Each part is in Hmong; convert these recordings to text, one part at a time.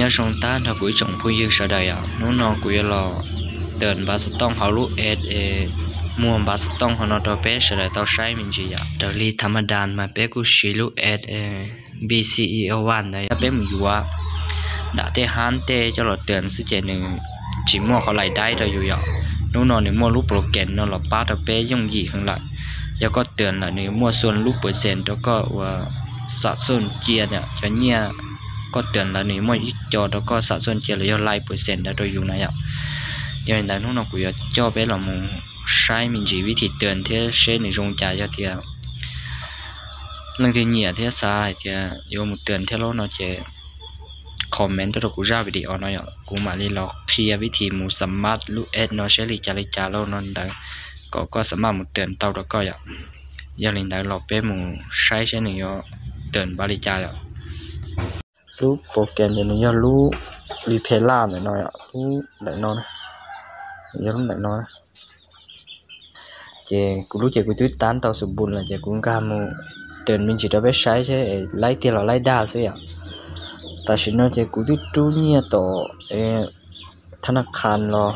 Nyob zoo tag nrho kuv ib tsoom phooj ywg sawv daws yom, hnub no kuv yuav los tawm npav xov tooj hauv lub app es muag npav xov tooj hauv no rau peb sawv daws tau saib me ntsis yom. Raws li thav ma das mas peb kuj siv lub app B C E O one ntawd, yog peb mus yuav nram tej hab tej coj los tawm xwb ces nws tsis muaj qhov lais daib rau yus yom. Hnub no nws muaj lub program no los pab rau peb yooj yim heev lawm. Yog koj tawm lawm nws muaj xua lub percent rau koj uas xam xoj cia yom, cov nyiaj koj tawm lawm nws muaj ib co rau koj xam xoj cia los yog lais percent ntawd rau yus na yom. Yog li ntawd hnub no kuv yuav coj peb los mus saib me ntsis vib thim tawm thiab seb nws zoo cas, yog tias leej twg nyiam thiab xav hais tias yuav mus tawm thiab lauj no ces comment tuaj rau kuv zaj video no yom, kuv mam li los qhia vib thim mus xa mab lub app no seb li cas li cas lauj no ntawd, kom koj xa mab mus tawm tau rau koj yom. Yog li ntawd los peb mus saib seb nws yuav tawm npav li cas yom. Lub program ces nws yog lub Vipela ntawm no yom, lub ntawm no, yog lub ntawm no. Ces kuv lub ces kuv twb tab tau xu npun lawm ces kuv nkag mus tawm me ntsis rau peb saib seb laib tiag los laib dag xwb yom. Tam sim no ces kuv twb rub nyiaj tom thab naj khas los,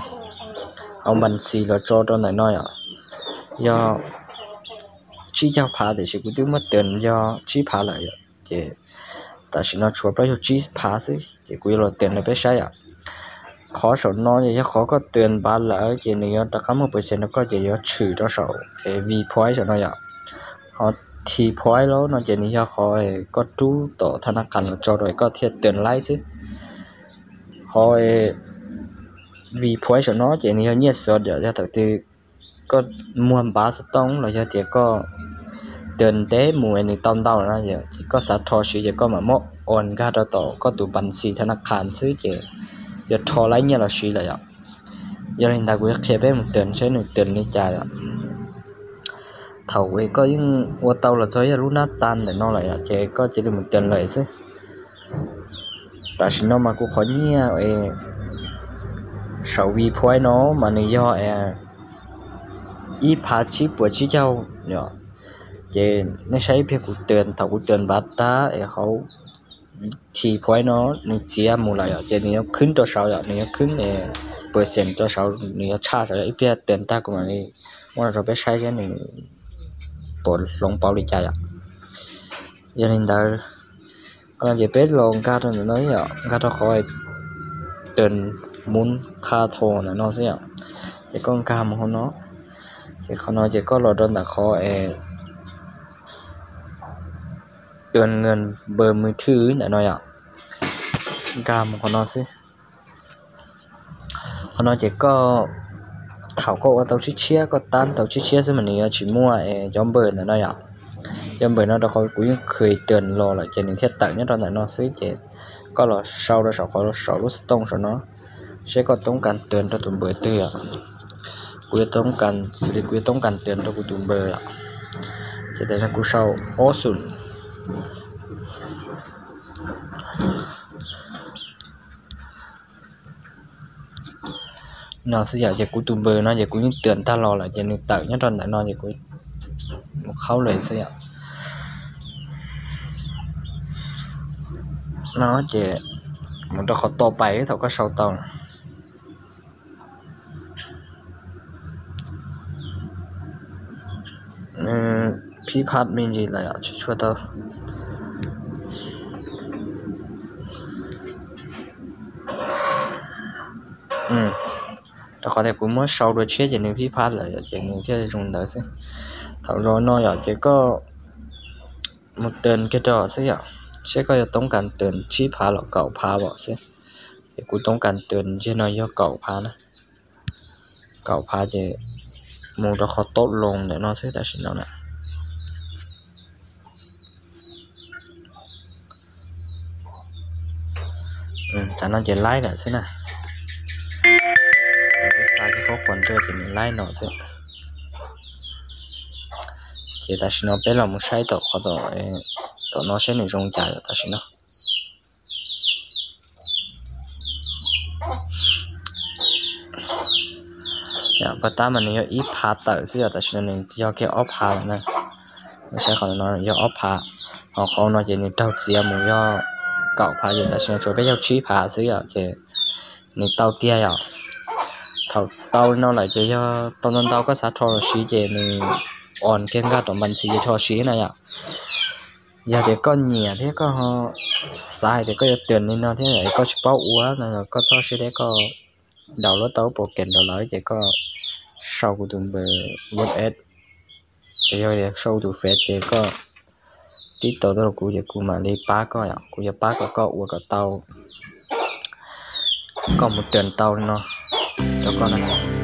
au npas xis los tso rau ntawm no yom. Yog tsib caug phav tiam sis kuv twb muab tawm yog tsib phav lawm yom. Ces tam sim no tshuav plaub caug tsib phav xwb ces kuv yuav los tawm rau peb saib yom. Qhov saum no yog qhov koj tawm npav lawm ces nws yuav rov qab muaj percent rau koj ces yuav tshwm rau saum Vpoints saum no yom. Ho Tpoints lauj no ces nws yog qhov koj rub tom thab naj khas los tso rau koj thiaj tawm laib xwb. Qhov Vpoints saum no ces nws yog nyiaj xov yom, yog thaum twg koj muag npav xov tooj los yog tias koj tawm ntev mus es nws tau ntau no ces koj xav rho siv ces koj mam muab ua nkag rau tom koj tus npas xis thab naj khas xwb ces yuav rho laib nyiaj los siv lawm yom. Yog li ntawd kuv yuav qhia peb mus tawm seb nws tawm li cas yom. Thaum koj yeej ua tau los txog yog lub nab tas ntawm no lawm yom ces koj cia li mus tawm lawm xwb. Tam sim no mas kuv qhov nyiaj saum Vpoints no mas nws yog ib phav tsib puas tsib caug yom. Ces nej saib ib pliag kuv tawm, thaum kuv tawm npav tag es hauv Tpoints no nws txiav mus lawm yom ces nws yuav khwb rau saud yom, nws yuav khwb percent rau saud, nws yuav tshaj saud yom. Ib pliag tawm tag kuv mam li muab rau peb saib seb nws puas hloov pauv li cas yom. Yog li ntawd, qhov no ces peb los nkag rau ntawm no yom, nkag rau qhov tawm mus qha tho ntawm no xwb yom. Ces koj nkag mus hauv no, ces qhov no ces koj los rau ntawm qhov es tawm npas mus thwj ntawm no yom, nkag mus qhov no xwb. Qhov no ces koj, thaum koj ua tau tsib tshiab, koj tab tau tsib tshiab xwb mas nws yuav tsis muaj cov npawm ntawm no yom. Cov npawm no rau qhov kuv yeej khwv tawm los lawm ces nws thiaj tawm nyob rau ntawm no xwb ces koj los sau rau saum qhov saum lub xov tooj saum no seb koj toob kas tawm rau tus npawm twg yom. Kuv yuav toob kas, xws li kuv yuav toob kas tawm rau kuv tus npawm yom. Ces tam sim no kuv sau ob xum no xwb yom, ces kuv tus npawm no ces kuv yeej tawm tag los lawm ces nws tawm nyob rau ntawm no ces kuv mus qhaub lawm xwb yom. No ces mus rau qhov to pais thaum koj sau tau. Phib phab me ntsis lawm tsis tshua tau. Rau qhov tias kuv muab sau dua tshiab ces nws phib phab lawm yom, ces nws thiaj zoo ntawd xwb. Thaum los no yom ces koj mus tawm kiag rau xwb yom, seb koj yuav toob kas tawm tsib phav los kaum phav pom xwb. Ces kuv toob kas tawm ntshe no yog kaum phav na. Kaum phav ces mus rau qhov tauj loo ntawm no xwb tam sim no na. Tam no ces laib lawm xwb na. Kuv xa kiag qhuab qhuas ntua ces nws laib no xwb. Ces tam sim no peb los mus saib tom qhov tom no seb nws zoo cas tam sim no. Paj tab mas nws yog ib phav tawm xwb yom, tam sim no nws yog kiag ob phav lawm na. Saib qhov no yog ob phav, ho qhov no ces nws raug txiav mus yog kaum phav ces tam sim no tshuav peb caug tsib phav xwb yom, ces nws tau tiag yom. Thaum tau li no lawm ces yog tau ntau ntau koj xav rho los siv ces nws ua kiag nkag tom npas ntxiv ces rho siv na yom. Yog tias koj nyiam thiab koj xav hais tias koj yuav tiag li no thiab es koj tsis paub ua no los koj txhob siab deb, koj download tau program rau lawm ces koj sau kuv tus npawb WhatsApp, yog tias sau tus Face ces koj tib tau tuaj rau kuv ces kuv mam li pab koj yom, kuv yuav pab kom koj ua kom tau, koj mus tiag tau li no rau koj na.